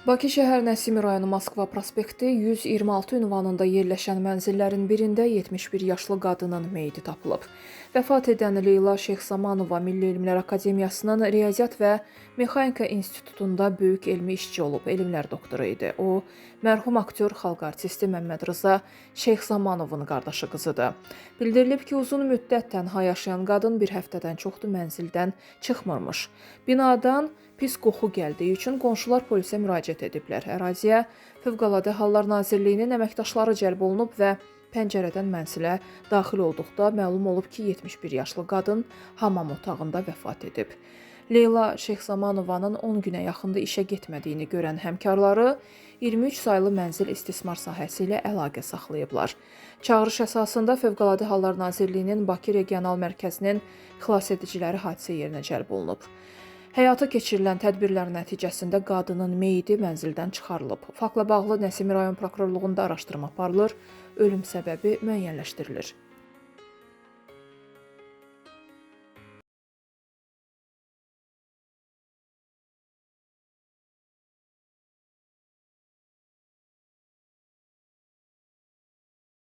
Bakı şəhər Nəsimi rayonu Moskva prospekti 126 ünvanında yerləşən mənzillərin birində 71 yaşlı qadının meyidi tapılıb. Vəfat edən Leyla Şeyxzamanova Milli Elmlər Akademiyasının Riyaziyyat və Mexanika İnstitutunda böyük elmi işçi olub, elmlər doktoru idi. O, mərhum aktyor, xalq artisti Məmməd Rza Şeyxzamanovun qardaşı qızıdır. Bildirilib ki, uzun müddət tənha yaşayan qadın bir həftədən çoxdur mənzildən çıxmırmış. Binadan pis qoxu gəldiyi üçün qonşular polisə müraciət ediblər. Əraziyə Fövqəladə Hallar Nazirliyinin əməkdaşları cəlb olunub və pəncərədən mənzilə daxil olduqda məlum olub ki, 71 yaşlı qadın hamam otağında vəfat edib. Leyla Şeyxzamanovanın 10 günə yaxındır işə getmədiyini görən həmkarları 23 saylı mənzil istismar sahəsi ilə əlaqə saxlayıblar. Çağırış əsasında Fövqəladə Hallar Nazirliyinin Bakı Regional Mərkəzinin xilasediciləri hadisə yerinə cəlb olunub. Həyata keçirilən tədbirlər nəticəsində qadının meyidi mənzildən çıxarılıb. Faktla bağlı Nəsimi rayon prokurorluğunda araşdırma aparılır, ölüm səbəbi müəyyənləşdirilir.